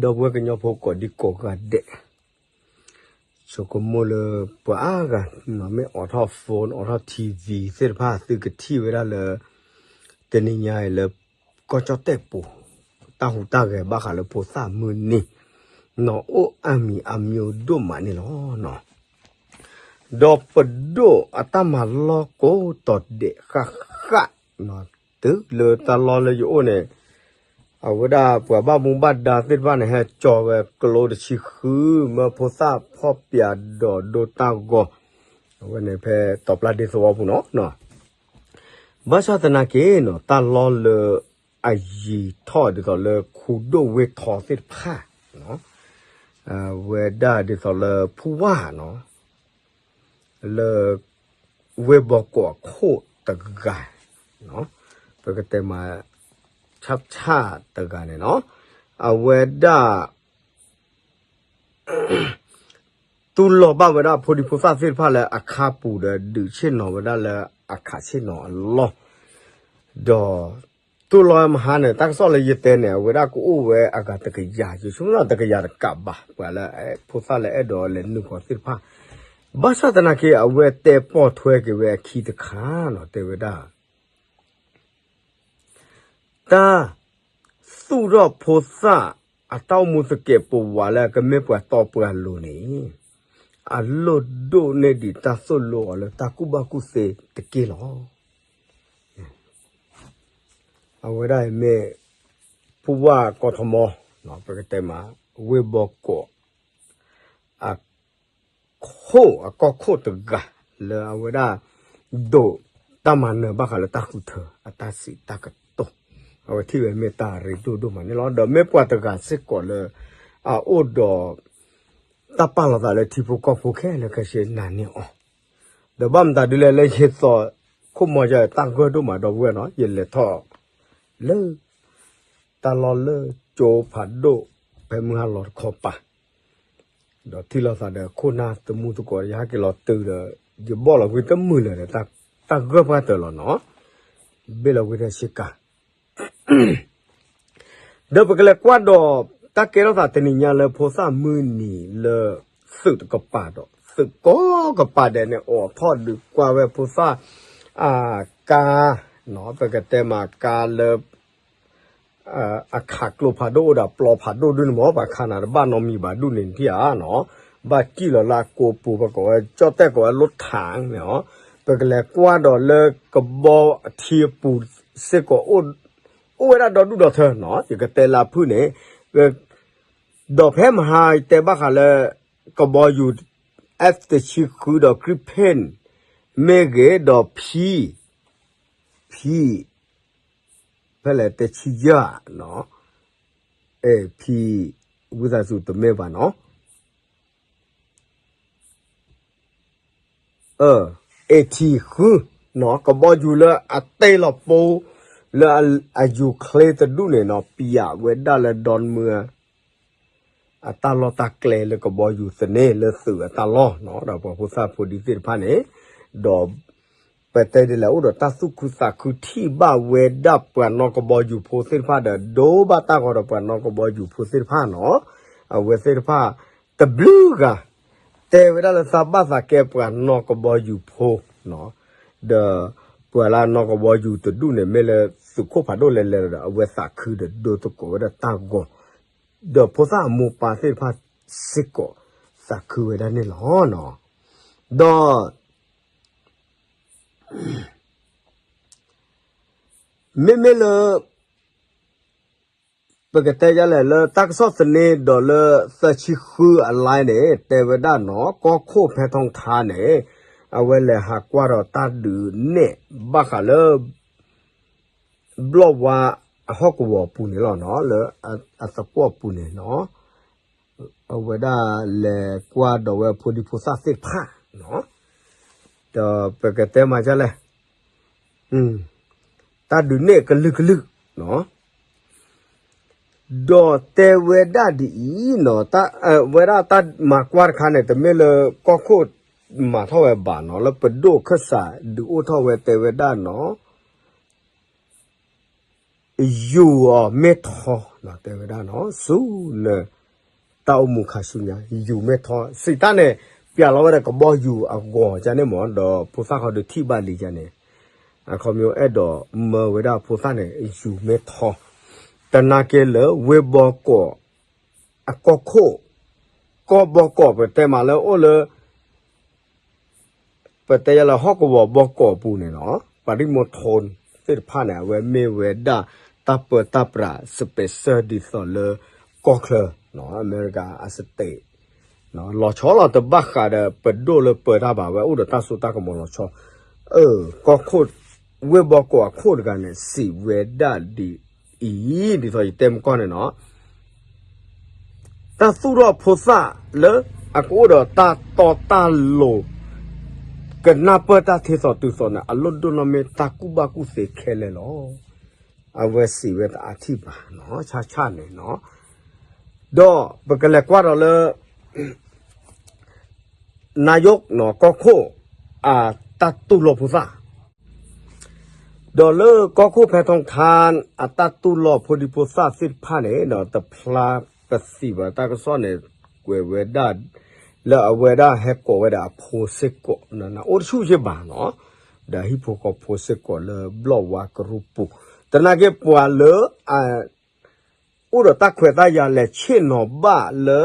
ဒီပုၢ်ဝဲၢ်ကညီဖိကိးဒံကိးဂၤဒဲး, ဆိကမိၣ်လၢပှၤအါဂၤ မ့ၢ်အိးထီၣ် phone အိးထီၣ် T V သ့ၣ်တဖၣ် သုကထံၣ်ဝဲဒၣ်လၢ တနံၤညါအံၤလၢ ကီၢ်ကၠီၣ်တဲၣ်ပူၤ တၢ်ဟူးတၢ်ဂဲၤဘၣ်ဃးလၢဖိသၣ်မုၢ်နံၤ နီၢ်အိၣ်အါမံၤအါမံၤဒိၣ်မးန့ၣ်လီၤ. ဒီးပဒိၣ်အတၢ်မၤလီၢ်ကိးတီၤဒဲးဃၣ်ဃၣ် တုၤလၢတၢ်လီၢ်လၢယအိၣ်န့ၣ် အဝဲဒၣ်ပှၤဘၣ်မူဘၣ်ဒါသ့ၣ်တဖၣ်န့ၣ် ဟဲကၠီၤဝဲကျိတဆံဃု မၢဖိသၣ်ဖီၣ်ပၠးဒီးဒိတၢ်ဂီၤ, အဝဲန့ၣ်ဖဲတီၤပျၢ်ဒ့သဝီပူၤနီၤ. ဘၣ်ဆၣ်သနာ်က့နီၤ တၢ်လီၢ်လၢအယံၤထီၣ်ဒ်သိးလၢခူဒိၣ်ဝ့ၢ်ထီသ့ၣ်တဖၣ် ဝဲဒၣ်ဒ်သိးလၢဖူဝၣ်နီၤ လၢ ဝ့ၢ်ဘီကိးအခိၣ်တဂၤ, ပကတဲမး ဆၣ်ဆၣ်တဂၤန့ၣ်နီၤ, အဝဲဒၣ် တူၢ်လိာ်ဘၣ်ဝဲဒၣ်ဖိဒံဖိသၣ်သ့ၣ်တဖၣ်လၢအခါပူၤဒီး ဒုးဆ့ၣ်နီၤဝဲဒၣ်လၢအခးဆ့ၣ်နီၤအလီၢ်, ဒီး တူၢ်လိာ်မဟါန့ၣ် တၢ်ကစီၣ်လၢယတဲန့ၣ် အဝဲဒၣ်ကအိၣ်ဝဲအဂၤတကယၤ, ယဆိကမိၣ်တကယၤတကးဘၣ် ပှၤလၢ ဖိသၣ်လၢအဲၣ်ဒိးလဲၤနုာ်ဃီၤသ့ၣ်တဖၣ်, ဘၣ်ဆၣ်သနာ်က့ အဝဲတဲပိာ်ထွဲက့ၤဝဲအခံတခါနီၤ တဲဝဲဒၣ် တၢ် သူၣ်ထီၣ်ဖိသၣ်အတၢ်အိၣ်မူသကဲးပဝးလၢအကမ့ၢ်ပှၤတီပှၤလိၤန့ၣ် အလိၣ်ဒိၣ်န့ၢ်ဒံးတၢ်သိၣ်လိအီၤလၢတၢ်ကူၣ်ဘၣ်ကူၣ်သ့တက့ၢ်လီၤ. အဝဲဒၣ်အံၤမ့ၢ် ဖူဝၣ်ကီၢ်ထီမီ ပကတဲမး ဝ့ၢ်ဘီကိး အ ခိၣ် အကီၢ်ခိၣ်တဂၤ လၢအဝဲဒၣ် ဒိးတၢ်မၤနၢၤဘၣ်ဃးလၢတၢ်ဃုထၢအတၢ်စံးတၢ်ကတိၤ, အဝဲထံၣ်ဝဲမ့ၢ်တၢ်ရ့ဒိၣ်ဒိၣ်မးန့ၣ်လီၤ. ဒီးမ့ၢ်ပှၤတဂၤစ့ၢ်ကီးလၢ အအိၣ်ဒီး တၢ်ပာ်လီၤသးလၢထံဖိကီၢ်ဖိခဲလၢာ်ခဲဆ့နၤန့ၢ်အီၤ, ဒီးဘၣ်မတၤဒုလဲၣ်လၢယသိး ခိၣ်မီယတၢ်ဂၢၢ်ဒိၣ်မးဒီပုၢ်ဝဲၢ်နီၤ ယလဲၤထီၣ် လၢ တၢ်လီၢ်လၢကၠိဖးဒိၣ် ဖဲမုၢ်ဟါလီၤတခီပၤ ဒီးထံၣ်လိာ်သးဒီးခိၣ်နၢ်သမူသကိး ယဟဲက့ၤလီၤတုၤဒီး ယဘီၣ်လီၤဝံၤတမုာ်လၢၤဒီး တၢ်ဂၢၢ်ပှၢ်တၢၢ်လီၤနီၤ, ဘ့ၣ်လီၤဝံၤဒီးဆ့ကၤ ဒီးပကလဲၤကွၢ်ဒီး တၢ်ကဲထီၣ်သးတနံၤညါလၢဖိသၣ်မုၢ်နံၤလၢ သုးတကပၤဒီး သုးကိးကပၤဒဲးန့ၣ် အိးထီၣ်ဒုးကွၢ်ဝဲဖိသၣ် အကါ ပကတဲမးကါလၢ အခးကျိဖးဒိၣ်အိၣ်ဒီးပျီဖးဒိၣ်ဒုန့ၣ်မ့ၢ် ပှၤခးနၤတဘၣ်နီတမံၤဘၣ်ဒုန့ၣ်ထံၣ်ဧါနီၤ, ဘၣ်စံၣ်လီၤလၢအကိးပူၤ ပှၤကိးဝဲ ကၠီၣ်တဲၣ်ကိးဝဲလိထၣ်န့ၣ်နီၤ, ပကလဲၤကွၢ်ဒီးလၢကဘီအထံအပူၤစ့ၢ်ကီး အိၣ်ဝဲဒၣ်ဒီဒူၣ်ဒီထၢနီၤ, ယကတဲလၢအဖုၣ်န့ၣ် ဒီးဖဲမဟါတဲဘၣ်ဃးလၢ ကဘီယူၤ F တဆံဃုဒီး Gripen မ့ၢ်ဂ့ၤဒီးဖံ ဖံ ဖဲလဲၣ်တဆံယဲၢ်နီၤ, ဖံ ဝံသးစူၤတမ့ၢ်ဘၣ်နီၤ, အ့ထံဃုနီၤ, ကဘီယူၤလၢအတ့လီၤပိ လၢအယူၤချ့တဒူၣ်န့ၣ်နီၤ, ပျးဝဲဒၣ်လၢဒီမုၢ် အတၢ်လီၢ်တၢ်ကျဲလၢကဘီယူၤသန့လၢသုးအတၢ်လီၢ်နီၤ, ဒီးပှၤဖိသၣ်ဖိဒံသ့ၣ်တဖၣ်န့ၣ်, ဒီး ပတဲဒ်လဲၣ်အိၣ်ဒီးတၢ်သူၣ်ခုသးခုထံၣ်ဘၣ်ဝဲဒၣ်ပှၤနီၢ်ကဘီယူၤဖိသ့ၣ်တဖၣ်ဒီး ဒိဘၣ်တၢ်ဂီၤဒီးပှၤနီၢ်ကဘီယူၤဖိသ့ၣ်တဖၣ်နီၤ, အဝဲသ့ၣ်တဖၣ် တဘျုးဂၤ တဲဝဲဒၣ်လၢသးဘၣ်သးကဲပှၤနီၢ်ကဘီယူၤဖိနီၤ, ဒီးပှၤလၢနီၢ်ကဘီယူၤတဒူၣ်န့ၣ် မ့ၢ်လၢသုးခိၣ်ဖးဒိၣ်လဲၤလဲၤဒီး အဝဲသးခုဒီးဒိသကိးဝဲဒၣ်တၢ်ဂီၤ, ဒီးဖိသၣ်အမိၢ်ပၢ်သ့ၣ်တဖၣ်စ့ၢ်ကီး သးခုဝဲဒၣ်န့ၣ်လီၤနီၤ, ဒီး မ့မ့ၢ်လၢ ပကတဲယလဲၣ် လၢတၢ်ကစီၣ်သန့ဒီးလၢသၢဆံဃုအ line န့ၣ် တဲဝဲဒၣ်နီၤ ကီၢ်ခိၣ်ဖဲထီထါန့ၣ် အဝဲလဲၤဟးကွၢ်ဒီးတၢ်ဒုးနဲၣ်ဘၣ်ဃးလၢ ဘျီၣ်ဝါအဟီၣ်ကဝီၤပူၤန့ၣ်လီၤနီၤ လၢအသကွီၢ်ပူၤန့ၣ်နီၤ အဝဲဒၣ်လဲၤကွၢ်ဒီးဝဲဖိဒံဖိသၣ်သ့ၣ်တဖၣ်နီၤ ဒီးပကတဲမးဒ်လဲၣ် တၢ်ဒုးနဲၣ်ကလုာ်ကလုာ်နီၤ ဒီးတဲဝဲဒၣ်ဒ်အံၤနီၤ ဝဲဒၣ်တၢ်မၤကွၢ်တခါန့ၣ် တမ့ၢ်လၢကီၢ်ခိၣ်မၤထီၣ်ဝဲဘၣ်နီၤ လၢပဒိၣ်ခၢၣ်စးဒုးအိၣ်ထီၣ်ဝဲတဲဝဲဒၣ်နီၤ ယူၤအီၤမ့ၢ်ထီနီၤ တဲဝဲဒၣ်နီၤ ဆူန တၢ်အိၣ်မူခါဆူညါ ယူၤမ့ၢ်ထီ စံးတၢ်န့ၣ် ပျးလီၤဝဲဒၣ်ကဘီယူၤအဂီၤကန့ၣ်မး ဒီးဖိသၣ်ခီဒုးထံၣ်ဘၣ်လံကန့ၣ် အခီပညီအဲၣ်ဒိးမၢဝဲဒၣ်ဖိသၣ်န့ၣ် ယူၤမ့ၢ်ထီ တနာ်က့လၢဝ့ၢ်ဘီကီး အကီၢ်ခိၣ် ကီၢ်ဘီကီးပတဲမးလၢအိၣ်လၢ ပတဲယၤလၢဟီၣ်ကဝီၤဘီကီးအပူၤန့ၣ်လီၤ ပၤရံၣ်မိထိသ့ၣ်တဖၣ်န့ၣ် အဝဲမ့ၢ်ဝဲဒၣ်တၢ်ပၢတၢ်ပြး special ဒ်သိးလၢကီၢ်ချၢ အမဲရကၤအ state လီၤဆီလီၤတဘၣ်ဃးဒီးပဒိၣ်လၢပၢတၢ်ဘၣ် အဝဲအိၣ်ဒီးတၢ်စိတၢ်ကမီၤလီၤဆီ ကီၢ်ခိၣ် ဝ့ၢ်ဘီကီးအခိၣ်တဂၤန့ၣ် စံးဝဲဒၣ်ဒ်အံၤ ဒ်သိးယတဲမကီၢ်န့ၣ်လီၤ တၢ်သူၣ်ထီၣ်ဖိသၣ်လၢအကအိၣ်ဒီးတၢ်တီတၢ်လိၤ ကနၢ်ပၢၢ်တၢ်ထဲသိးတုၤသိးန့ၣ် အလိၣ်ဒိၣ်နီၢ်မ့ၢ်တၢ်ကူၣ်ဘၣ်ကူၣ်သ့ခဲလၢာ်လီၤ. အဝဲစံးဝဲတအါထံၣ်ဘၣ်နီၤ ဆၣ်ဆၣ်န့ၣ်နီၤ ဒီးပကလဲၤကွၢ်ဒီးလၢ နာယိးနီၤ ကီၢ်ခိၣ် အတၢ်တူၢ်လိာ်ဖိသၣ် ဒီးလၢကီၢ်ခိၣ်ဖဲထီခါ အတၢ်တူၢ်လိာ်ဖိဒံဖိသၣ်သ့ၣ်တဖၣ်န့ၣ်ဒီး တဖျါပသံးဘၣ်တၢ်ကစီၣ်န့ၣ် ကွဲးဝဲဒၣ် လၢအဝဲဒၣ်ဟဲကိးဝဲဒၣ်အဖိစ့ၢ်ကီး နအိၣ်တဆူၣ်ယ့ၢ်ဘၣ်နီၤ ဒီးဟံၣ်ဖိဃီဖိစ့ၢ်ကီးလၢဘျီၣ်ဝါကရူၢ်ပူၤ သနာ်က့ပှၤလၢ အိၣ်ဒီးတၢ်ခွဲးတၢ်ယာ်လဲၤဆ့ၣ်နီၤဘၣ်လၢ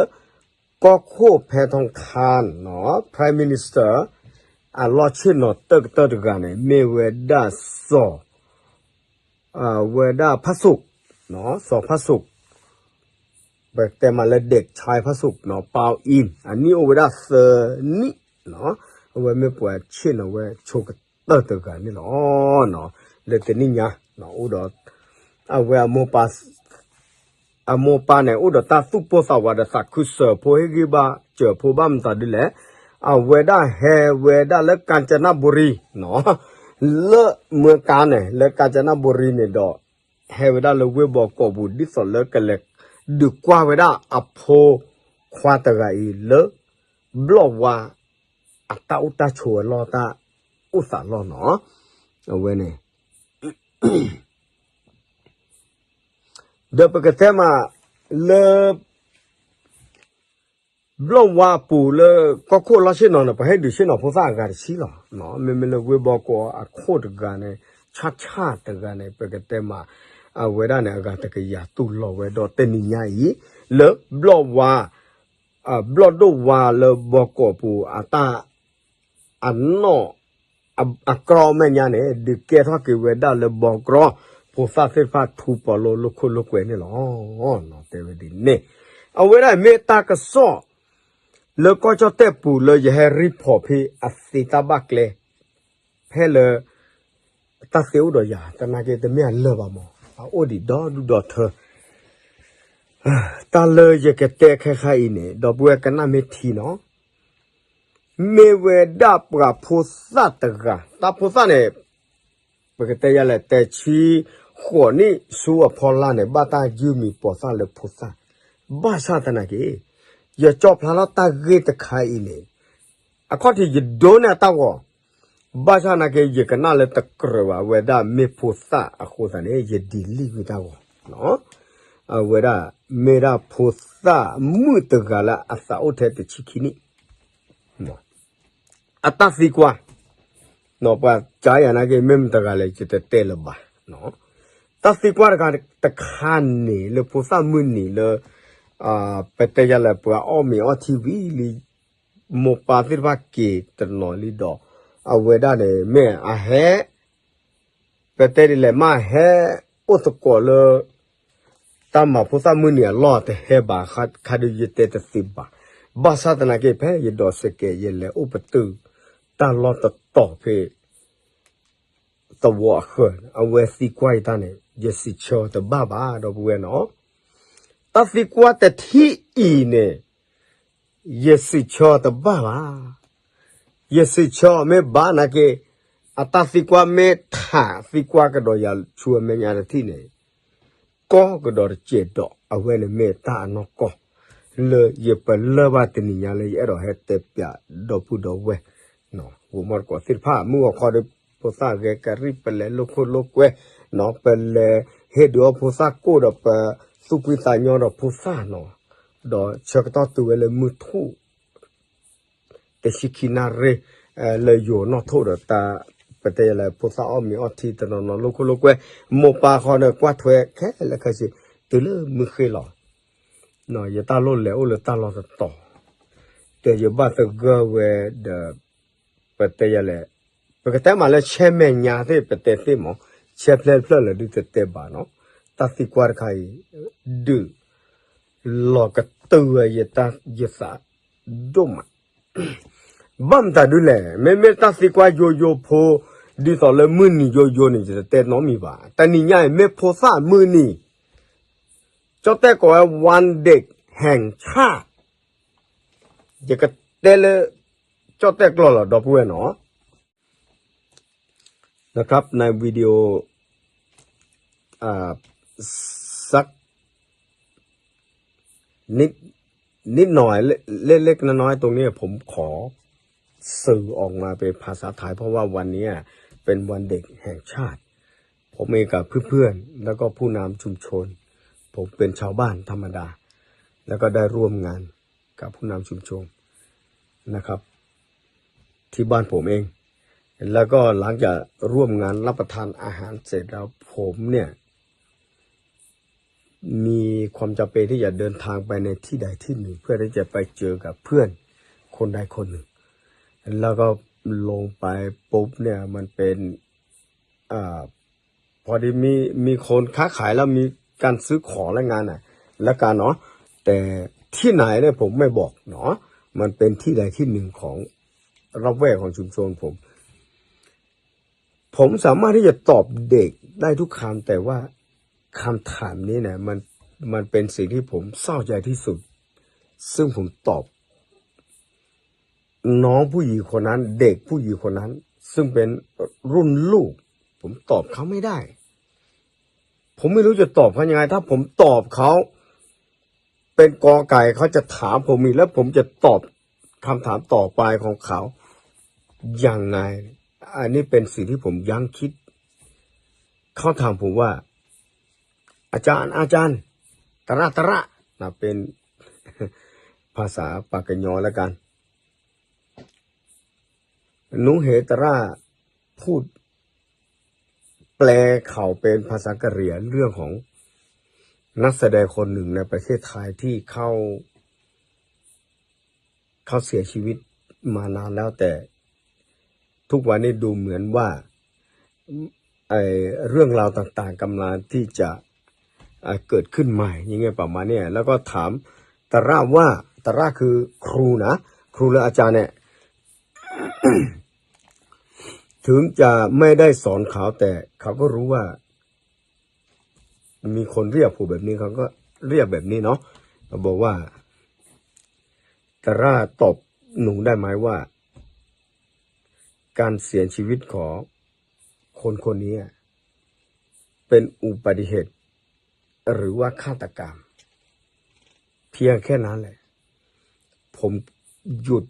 ကီၢ်ခိၣ်ဖဲထီခါနီၤ Prime Minister အလီၢ်ဆ့ၣ်နီၤတၢၢ်ကတၢၢ်တဂၤန့ၣ် မ့ၢ်ဝဲဒၣ်စီၤ ဝဲဒၣ်ဖးစိး စီၤဖးစိး ပတဲမးလၢ ဒဲးဆဲဖးစိးနီၤ ပီအံၤ အနံၣ်အိၣ်ဝဲဒၣ်သၢနံၣ်နီၤ အဝဲမ့ၢ်ပှၤဆ့ၣ်နီၤဝဲဆိကတၢၢ်တဂၤန့ၣ်လီၤ. လၢတနံၣ်ညါ အိၣ်ဒီး အဝဲ အမိၢ်ပၢ်န့ၣ် အိၣ်ဒီးတၢ်သူၣ်ပိၢ်သးဝးဒီးသးခုစၢၤဖိဟ့ၣ်ဂံၢ်ဘါစၢၤဖိဘၣ်မတၤဒ်လဲၣ် အဝဲဒၣ်ဟဲဝဲဒၣ်လၢ ကၣ်စနၣ်ဘူရံ လၢမၢကါန့ၣ် လၢကၣ်စနၣ်ဘူရံန့ၣ်ဒီး ဟဲဝဲဒၣ်လၢဝ့ၢ်ဘီကီးပူၤ ဒ်သိးလၢကလဲၤဒုးကွၢ်ဝဲဒၣ်အဖိခွါတဂၤအံၤလၢ ဘျီၣ်ဝါ အတၢ်အိၣ်တၢ်ဆိးအလီၢ်တၢ်အိၣ်သးလီၢ်နီၤ အဝဲန့ၣ် ဒီးပကတဲမးလၢ ဘျီၣ်ဝါအပူၤလၢကီၢ်ခိၣ်လီၢ်ဆ့ၣ်နီၤန့ၣ် ပှၤဟ့ၣ်ဒုးဆ့ၣ်နီၤဖိသၣ်အဂၤတဆံလီၤ. မ့မ့ၢ်လၢဝ့ၢ်ဘီကီးအခိၣ်တဂၤန့ၣ် ဆၣ်ဆၣ်တဂၤန့ၣ် ပကတဲမး အဝဲဒၣ်န့ၣ် အဂၤတကယၤတူၢ်လိာ်ဝဲဒီးတနံၤညါအံၤ လၢဘျီၣ်ဝါ ဘျီၣ်ဒိၣ်ဝါလၢဘီကီးပူၤအတၢ် အနီၣ် အကြီအမဲာ်ညါန့ၣ် ဒုးကဲထီၣ်က့ၤဝဲဒၣ်လၢဘီကြီ ဖိသၣ်သ့ၣ်တဖၣ်ထူပီၤလိလိာ်ခိၣ်လိာ်ကွဲန့ၣ်လီၤ. တဲဝဲဒ်န့ၣ် အဝဲဒၣ်မ့ၢ်တၢ်ကစီၣ် လၢကီၢ်ကၠီၣ်တဲၣ်ပူၤလၢယဟဲ report ဖဲအသ့တၢ်ဘၣ်ကျဲ ဖဲလၢ တၢ်သ့အိၣ်ဒီးယၤ သနာ်က့တမ့ၢ်အလၢၢ်ဘၣ်မး အအိၣ်ဒံးဒီဒူၣ်ဒီထၢ တၢ်လၢယကတဲခဲခါအံၤန့ၣ် ဒီပုၢ်ဝဲၢ်ကနၣ်မ့ၢ်ထံနီၤ မ့ၢ်ဝဲဒၣ်ပှၤဖိသၣ်တဂၤ တၢ်ဖိသၣ်န့ၣ် ပကတဲယၤလဲၣ် တဲဆံဃိးနံၣ်ဆူအဖီလာ်န့ၣ် ဘၣ်တၢ်ယုၢ်မံၤပိာ်သၣ်လၢဖိသၣ် ဘၣ်ဆၣ်သနာ်က့ ယကၠီၣ်ဖျါထီၣ်တၢ်ဂ့ၢ်တခါအံၤန့ၣ် အခီၣ်ထံးယဒိးန့ၢ်အတၢ်ဂီၤ ဘၣ်ဆၣ်သနာ်က့ ယကနၣ်လၢတကြၢးဘၣ် အဝဲဒၣ်မ့ၢ်ဖိသၣ်အဃိသတးန့ၣ် ယဒံးလံၣ်ကွံာ်တၢ်ဂီၤ အဝဲဒၣ်မ့ၢ်ဒၣ်ဖိသၣ်မုၣ်တဂၤလၢအသးအိၣ်ထဲတဆံခံနံၣ် အတၢ်သံကွၢ် ပှၤကါယၤနာ်က့ မ့ၢ်မတဂၤလဲၣ် ယတတဲလၢၤဘၣ် တၢ်သံကွၢ်တခါတခါန့ၣ် လၢဖိသၣ်မုၢ်နံၤလၢ ပတဲယၤလဲၣ် ပှၤအီၣ်မ့ၤအီထံဝံၤလံ မိၢ်ပၢ်သ့ၣ်တဖၣ်က့ၤတနီၤလံဒီး အဝဲဒၣ်န့ၣ် မ့ၢ်အဟဲ ပတဲဒ်လဲၣ် မ့ၢ်ဟဲအိၣ်သကိးလၢ တၢ်မၤဖိသၣ်မုၢ်နံၤအလီၢ်တဟဲဘၣ် ခါဒုးယတဲတသ့ဘၣ်. ဘၣ်ဆၣ်သနာ်က့ ဖဲယဒိးစဲးကဲး ယလဲၤအိၣ်ပတုာ် တၢ်လီၢ်တတီၤဖဲ သဝီအဃၢၤ အဝဲသံကွၢ်ယတၢ်န့ၣ် ယစံးဆၢအီၤတဘၣ်ဘၣ် ဒီပုၢ်ဝဲၢ်နီၤ. တၢ်သံကွၢ်တထံၣ်အံၤန့ၣ် ယစံးဆၢအီၤတဘၣ်ဘၣ်. ယစံးဆၢအီၤမ့ၢ်ဘၣ်နာ်က့ အတၢ်သံကွၢ်မ့ၢ်ထးသံကွၢ်ကဒီးယၤဆူအမဲာ်ညါတထံၣ်န့ၣ် ကီၢ်ကဒီးတစဲးဒီး အဝဲန့ၣ်မ့ၢ်တၢ်အနီၢ်ကီၢ် လၢယပလၢၢ်ဘၣ်တနံၤညါလၢယအဲၣ်ဒိးဟဲတဲပၠးဒီပုၢ်ဒီဝဲၢ် ဂိၤမီၢ်တကိးသ့ၣ်တဖၣ် မုၢ်ဂီၤခီဒီး ဖိသၣ်ဂဲၤကရံၣ် ပလဲၤလိာ်ခိၣ်လိာ်ကွဲ ပလဲၤဟ့ၣ်ဒုးအီၣ်ဖိသၣ်ကိၣ်ဒီး ပသူၣ်ဖှံသးညီဒီးဖိသၣ်နီၤ ဒီးဆၢကတီၢ်တုၤဝဲလၢမုၢ်ထူၣ် တဆံခံနၣ်ရံၣ် လၢယိၤနီၣ်ထိၣ်ဒီးတၢ် ပတဲယဲလၢဖိသၣ်အီၣ်မ့ၤအီထံ တနီၤနီၤလိာ်ခိၣ်လိာ်ကွဲ မိၢ်ပၢ်ဃီဒီးကွၢ်ထွဲခဲလၢာ်ခဲဆ့ တုၤလၢမုၢ်ဃ့ၢ်လီၤ. ယတၢ်လိၣ်လဲၤအိၣ်လၢတၢ်လီၢ်တတီၤ ဒီးယဘၣ်သဂၢၢ်ဝဲဒီး ပတဲယဲလဲၣ် ပကတဲမးလၢဆဲမဲာ်ညါသ့ၣ် ပတဲသ့ၣ်မး ဆဲဖျၢၣ်ဖျၢၣ်လၢဒုးတတဲဘၣ်နီၤ. တၢ်သံကွၢ်တခါအံၤ ဒုး လီၤကတုၤဝဲယသးဒိၣ်မး ဘၣ်မတၤဒုးလဲၣ် မ့မ့ၢ်တၢ်သံကွၢ်ယိယိဖိ ဒ်သိးလၢမုၢ်နံၤယိယိန့ၣ် ယတတဲနီတမံၤဘၣ်. တနံၤညါအံၤ မ့ၢ်ဖိသၣ်မုၢ်နံၤ ကၠီၣ်တဲၣ်ကိးဝဲ วันเด็กแห่งชาติ ယကတဲလၢ ကၠီၣ်တဲၣ်ကျိာ်လီၤ ဒီပုၢ်ဝဲၢ်နီၤ นะครับ ในวิดีโอ อ่า สัก นิด นิดหน่อย เล็กๆ น้อยๆ ตรงนี้ ผมขอสื่อออกมาเป็นภาษาไทย เพราะว่าวันนี้เป็นวันเด็กแห่งชาติ ผมเองกับเพื่อนๆ แล้วก็ผู้นำชุมชน ผมเป็นชาวบ้านธรรมดา แล้วก็ได้ร่วมงานกับผู้นำชุมชนนะครับ ที่บ้านผมเอง แล้วก็หลังจากร่วมงานรับประทานอาหารเสร็จแล้ว ผมเนี่ย มีความจำเป็นที่จะเดินทางไปในที่ใดที่หนึ่ง เพื่อที่จะไปเจอกับเพื่อนคนใดคนหนึ่ง แล้วก็ลงไปปุ๊บเนี่ย มันเป็น อ่า พอดีมี มีคนค้าขายแล้วมีการซื้อของและงานน่ะ แล้วกันเนาะ แต่ที่ไหนเนี่ยผมไม่บอกเนาะ มันเป็นที่ใดที่หนึ่งของระแวกของชุมชนผม ผมสามารถที่จะตอบเด็กได้ทุกคำ แต่ว่าคำถามนี้นะ มัน มันเป็นสิ่งที่ผมเศร้าใจที่สุด ซึ่งผมตอบ น้องผู้หญิงคนนั้น เด็กผู้หญิงคนนั้น ซึ่งเป็นรุ่นลูก ผมตอบเขาไม่ได้ ผมไม่รู้จะตอบเขายังไง ถ้าผมตอบเขา เป็นกอไก่ เขาจะถามผมอีก แล้วผมจะตอบคำถามต่อไปของเขายังไง อันนี้เป็นสิ่งที่ผมยั้งคิด เขาถามผมว่า อาจารย์ อาจารย์ ตระ ตระ นะ เป็น ภาษาปากกยอแล้วกัน หนูเห็นตระพูด แปลข่าวเป็นภาษากะเหรี่ยงเรื่องของนักแสดงคนหนึ่งในประเทศไทยที่เข้า เขาเสียชีวิตมานานแล้ว แต่ทุกวันนี้ดูเหมือนว่า ไอ้เรื่องราวต่างๆกำลังที่จะ อ่ะ เกิดขึ้นใหม่ อย่างเงี้ย ประมาณเนี้ย แล้วก็ถามตระว่า ตระคือครูนะ ครูหรืออาจารย์เนี่ย ถึงจะไม่ได้สอนเขา แต่เขาก็รู้ว่า มีคนเรียกผมแบบนี้ เขาก็เรียกแบบนี้เนาะ บอกว่า ตระตอบหนูได้ไหมว่า การเสียชีวิตของคนคนนี้เป็นอุบัติเหตุ หรือว่าฆาตกรรม เพียงแค่นั้นแหละ ผมหยุด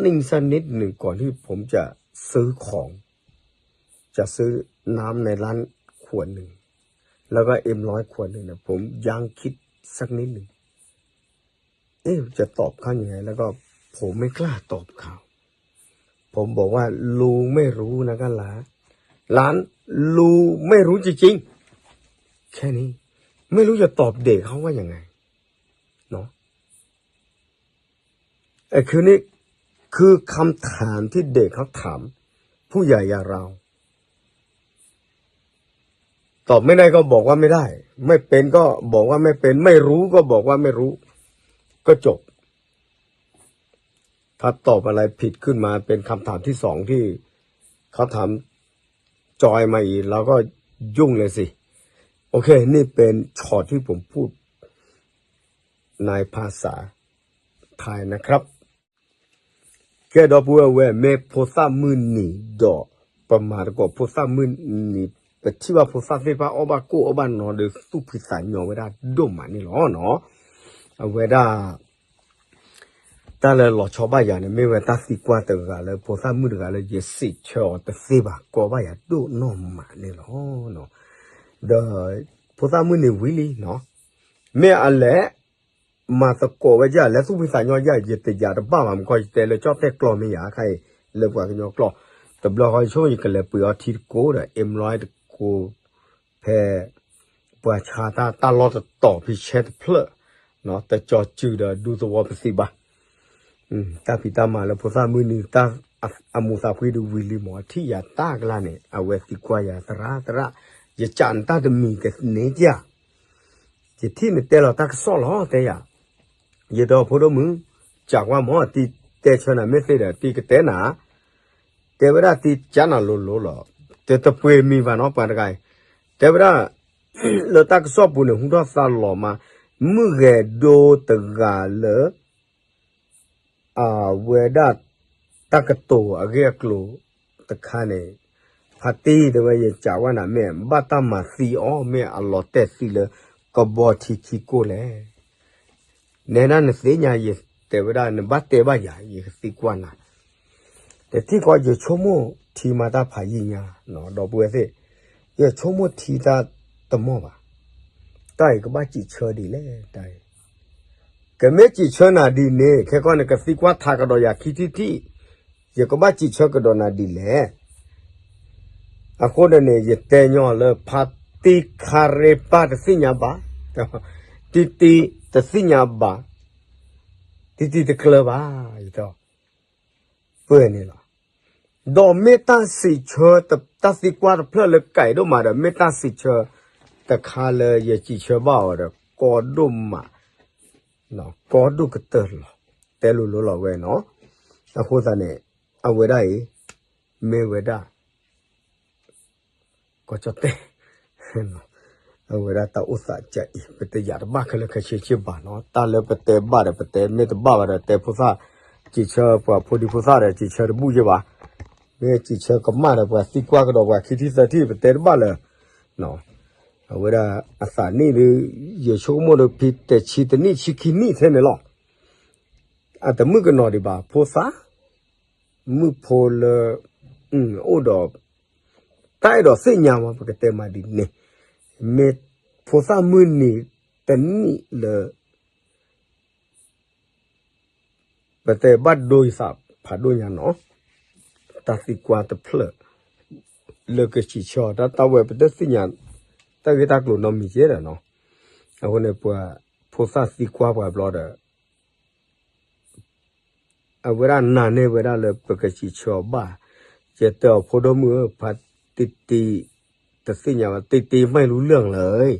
นิ่งสักนิดหนึ่งก่อนที่ผมจะซื้อของ จะซื้อน้ำในร้านขวดหนึ่ง แล้วก็เอ็มร้อยขวดหนึ่งเนี่ย ผมยั้งคิดสักนิดหนึ่ง เอ๊ะ จะตอบเขายังไง แล้วก็ผมไม่กล้าตอบเขา ผมบอกว่า ลุงไม่รู้นะคะหลาน หลาน ลุงไม่รู้จริงๆ แค่นี้ ไม่รู้จะตอบเด็กเขาว่ายังไง เนาะ ไอ้คือนี่ คือคำถามที่เด็กเขาถาม ผู้ใหญ่อย่างเรา ตอบไม่ได้ก็บอกว่าไม่ได้ ไม่เป็นก็บอกว่าไม่เป็น ไม่รู้ก็บอกว่าไม่รู้ ก็จบ ถ้าตอบอะไรผิดขึ้นมาเป็นคำถามที่สองที่เขาถามจอยมาอีก เราก็ยุ่งเลยสิ โอเค นี่เป็นช็อตที่ผมพูดในภาษาไทยนะครับ ကဲဒီပုၢ်ဝဲၢ် မ့ၢ်ဖိသၣ်မုၢ်နံၤဒီး ပမၤသကိးဖိသၣ်မုၢ်နံၤ ပထံၣ်ဘၣ်ဖိသၣ်သ့ၣ်တဖၣ်အီၣ်ဘၣ်ကိၣ်အီၣ်ဘၣ်နီၤဒီး သူၣ်ဖှံသးညီဝဲဒၣ်ဒိၣ်မးန့ၣ်လီၤနီၤ. အဝဲဒၣ် တၢ်လၢလီၤဆီဘၣ်ယၤန့ၣ် မ့ၢ်ဝဲတၢ်သံကွၢ်တဂၤလၢ ဖိသၣ်မုၣ်တဂၤလၢ ယစံးဆၢအီၤတသ့ဘၣ် ကွၢ်ဘၣ်ယၤဒိၣ်နီၢ်မးန့ၣ်လီၤ. ဒီး ဖိသၣ်မုၣ်န့ၣ်ဝံၤလံနီၤ မ့ၢ်အလဲၤ မၤသကိးဝဲဒၣ် လဲၤသူၣ်ဖှံသးညီယၤ ယတယာ်တဘၣ်ဘၣ် မ့ၢ်ခီ ယတဲလၢကၠီၣ်တဲၣ်ကျိာ်မ့ၢ်ယၤခါအံၤ လၢပှၤကညီကျိာ်, တဘျီဃီယဆိကမိၣ် ယကလဲၤပှ့ၤအီထံတကိးဒီး အ့ၣ်မလီတကိး ဖဲ ပှၤဆါတၢ် တၢ်လီၢ်တတီၤဖံဆဲတဖျၢၣ်, တကၠီၤစုၤဒီးဒူသဝီပသံးဘၣ်. တၢ်ဖံးတၢ်မၤလၢဖိသၣ်မုၢ်နံၤ တၢ်အမူးသးဖှံဒုးဝံၤလံမး ထံၣ်ယၤတၢ်ကလါန့ၣ် အဝဲသံကွၢ်ယၤသရၣ်သရၣ်, ယကးနတၢ်တမံၤကန့ၢ်ကၢ် ယထံၣ်နတဲလီၤတၢ်ကစီၣ်လီၤ တဲယၤ, ယတဲအီၤဖိဒိၣ်မုၣ်, ကးကွၢ်မး တံၤတဲဆၢနၤမ့ၢ်သ့ဒီး တံၤကတဲနၤ, တဲဝဲဒၣ်တံၤကးနၤလိၤလိၤလီၤ, တတပှ့ၤမံၤဘၣ်နီၤ ပှၤတဂၤအံၤ, တဲဝဲဒၣ် လၢတၢ်ကစီၣ်ပူၤန့ၣ် ဟူထီၣ်သါလီၤမး, မုၢ်ဂဲၤဒိတဂၤလၢ အဝဲဒၣ် တၢ်ကတိၤအဂ့ၢ်အကျိၤတခါန့ၣ်, ဖါတံၢ်တဲဝဲ ယကးဝဲနၤမ့ၢ် ဘၣ်တၢ်မၤသံအီၤ မ့ၢ်အလီၤတဲာ်သံလၢ ကဘီထံခံကိၢ်လဲၣ်. နဲဒၣ်နသ့ၣ်ညါ ယတဲဝဲဒၣ် နဘၣ်တဲဘၣ်ယၤ ယကသံကွၢ်နၤ တထံၣ်ဃီ ယဆိကမိၣ်ထံမၤတၢ်ဖးယံာ်ညါ, ဒီပုၢ်ဝဲၢ်သ့ၣ်, ယဆိကမိၣ်ထံတၢ်တမီၢ်ဘၣ်, တၢ်အံၤကဘၣ်စံးဆၢဒ်လဲၣ်, တၢ်အံၤ ကမ့ၢ်စံးဆၢနၤဒ်န့ၣ် ခဲကီၢ်န့ၣ် ကသံကွၢ်ထးကဒီးယၤခံထံၣ်ထံၣ်, ယကဘၣ်စံးဆၢကဒီးနၤဒ်လဲၣ်. အဃိန့ၣ် ယတဲညီလၢ ဖါတံၢ်ခါရ့ပၢ်တသ့ၣ်ညါဘၣ်, တံၤတံၤတသ့ၣ်ညါဘၣ်, တံၤတံၤတကျၢၤဘၣ်, ယတဲ ပှဲၤန့ၣ်လီၤ. ဒီးမ့ၢ်တၢ်စံးဆၢ တၢ်သံကွၢ်တဖျၢၣ်လၢကဲဒိၣ်မးဒီး မ့ၢ်တၢ်စံးဆၢတခါလၢယစံးဆၢဘၣ်အီၤဒီး ကီဒိၣ်မး, ကီဒိၣ်ကတၢၢ်လီၤ, တဲလိၤလိၤလီၤဝဲနီၤ. အဃိသတးန့ၣ် အဝဲဒၣ်အံၤ မ့ၢ်ဝဲဒၣ် ကီၢ်ကၠီၣ်တဲၣ် အဝဲဒၣ်တၢ်အိၣ်သးကအံၤ ပတယာ်တဘၣ်ခဲလၢာ်ခဲဆ့ဘၣ်နီၤ. တၢ်လၢပတဲဘၣ်ဒီးပတဲ, မ့ၢ်တဘၣ်ဘၣ်ဒီးတဲဖိသၣ်, စံးဆၢပှၤဖိဒံဖိသၣ်ဒီး စံးဆၢတဘူၣ်ယဲဘၣ်. မ့ၢ်စံးဆၢကမၣ်ဒီးပှၤသံကွၢ်ကဒီးပှၤခံထံၣ်သၢထံၣ် ပတဲတဘၣ်လၢၤ. အဝဲဒၣ်အသးနံၣ်ဒုး ယဆိကမိၣ်ဒီးဖံတဲာ်ဆံတနံၣ်ဆံခံနံၣ်ထဲန့ၣ်လီၤ. အတမုၣ်ကနီၤဒံးဘၣ် ဖိသၣ် မုၣ်ဖိလၢ အိၣ်ဒီး တၢ်အဲၣ်ဒိးသ့ၣ်ညါမး ပကတဲမးဒ်န့ၣ်, မ့ၢ်ဖိသၣ်မုၢ်နံၤတနံၣ်လၢ ပတဲဘၣ်ဒိယသးဖးဒိၣ်ညါနီၤ, တၢ်သံကွၢ်တဖျၢၣ် လၢကစံးဆၢအီၤ တၢ်တၢ်ဝဲ ပတသ့ၣ်ညါ တၢ်ဂ့ၢ်တၢ်ကျိၤနီတမံၤကဲဒီးနီၤ. အဃိန့ၣ် ပှၤဖိသၣ်သံကွၢ်ပှၤဘျီဒီး အဝဲဒၣ်နာ်န့ၢ်ဝဲဒၣ်လၢပကစံးဆၢအီၤဘၣ်, ယတဲအီၤဖိဒိၣ်မုၣ်ဧၢ, ဖါတံၢ်တံၢ် တသ့ၣ်ညါဘၣ်, တံၢ်တံၢ် ไม่รู้เรื่องเลย,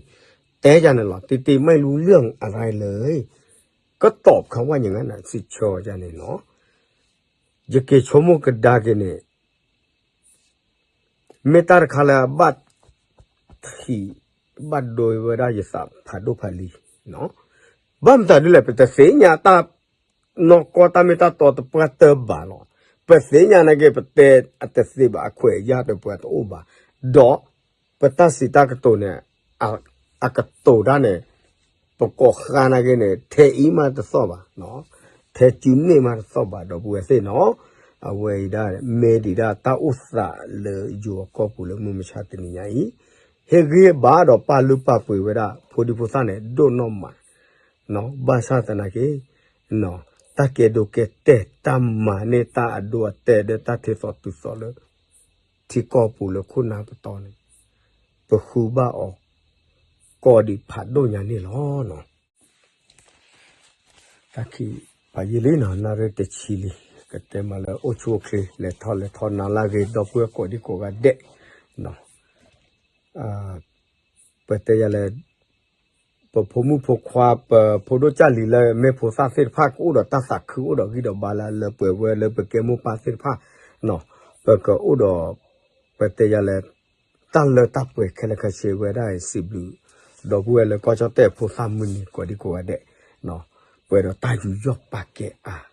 တဲယၤန့ၣ်လီၤ, တံၢ်တံၢ် ไม่รู้เรื่องอะไรเลย, ก็ตอบคำว่าอย่างนั้น စံးဆၢယၤန့ၣ်လီၤ. ယက့ၤဆိကမိၣ်ကဒါက့ၤန့ၣ် မ့ၢ်တၢ်တခါလၢအဘၣ်ထံး ဘၣ်ဒိဝဲဒၣ်ယသးဖးဒိၣ်ဖးလံၤ, ဘၣ်မတၤဒ်လဲၣ် ပတသ့ၣ်ညါတၢ်နီၢ်ကီၢ်တၢ်မ့ၢ်တၢ်တီတပှၢ်တၢၢ်ဘၣ်လီၤ. ပသ့ၣ်ညါနာ်က့ ပတဲအတသ့ဘၣ် အခွဲးအယာ်ဒီးပှၤတအိၣ်ဘၣ်, ဒီးပတၢ်စံးတၢ်ကတိၤန့ၣ် အကတိၤတၢ်န့ၣ် ပကိးဃါနာ်က့န့ၣ် ထဲအံၤမးတသီၣ်ဘၣ်, ထဲစုန့ၣ်မးတသီၣ်ဘၣ် ဒီပုၢ်ဝဲၢ်သ့ၣ်နီၤ. အဝဲအံၤဒၣ် မ့ၢ်ဒံးဒၣ်တၢ်အိၣ်သးလၢယိၤအကီၢ်ပူၤလၢမုၢ်မဆါတနံၤညါအံၤ, ဟ့ၣ်ဂံၢ်ဘါဒီးပာ်လုၢ်ပာ်ပှ့ၤဝဲဒၣ် ဖိဒံဖိသၣ်န့ၣ် ဒိၣ်နီၢ်မး, ဘၣ်ဆၣ်သနာ်က့ တၢ်ကဲဒိးကဲတဲာ်တၢ်မၤန့ၢ်တၢ်အဒိအတဲာ်ဒီးတၢ်ထံးသီတုၤသီလၢ ထံကီၢ်ပူၤလၢခိၣ်နၢ်ပတီၢ်န့ၣ် ပဃုဘၣ်အီၤ ကီဒံးဖးဒိၣ်ညါန့ၣ်လီၤ. တၢ်ခံးပာ်ယံာ်လံနီၤ နၣ်ရံၣ်တဆံလံ, ကတဲမးလၢအိၣ်ဆူၣ်အိၣ်ချ့ လဲၤထီၣ်လဲၤထီၣ်နၤလၢအဂ့ၤ ဒီပုၢ်ဝဲၢ်ကိးဒံကိးဂၤဒဲး, ပတဲယၤလဲၣ် ပဖိမုၣ်ဖိခွါ ပဖိဒိၣ်ကၢ်လံၤလၢမ့ၢ်ဖိသၣ်သ့ၣ်တဖၣ် ကအိၣ်ဒီးတၢ်သးခု အိၣ်ဒီးဂံၢ်ဒီးဘါလၢ လၢပှဲၤဝဲလၢပကဲမိၢ်ပၢ်သ့ၣ်တဖၣ်, ပကအိၣ်ဒီး ပတဲယၤလဲၣ် တၢ်လၢတၢ်ပှဲၤခဲလၢာ်ခဲဆ့ဝဲဒၣ်အံၤ စံးဘျုး ဒီပုၢ်ဝဲၢ်လၢကီၢ်ကၠီၣ်တဲၣ်ဖိသၣ်မုၢ်နံၤကိးဒံကိးဂၤဒဲး, ပှဲၤဒီးတၢ်ယူးယီၣ်ပာ်ကဲအါ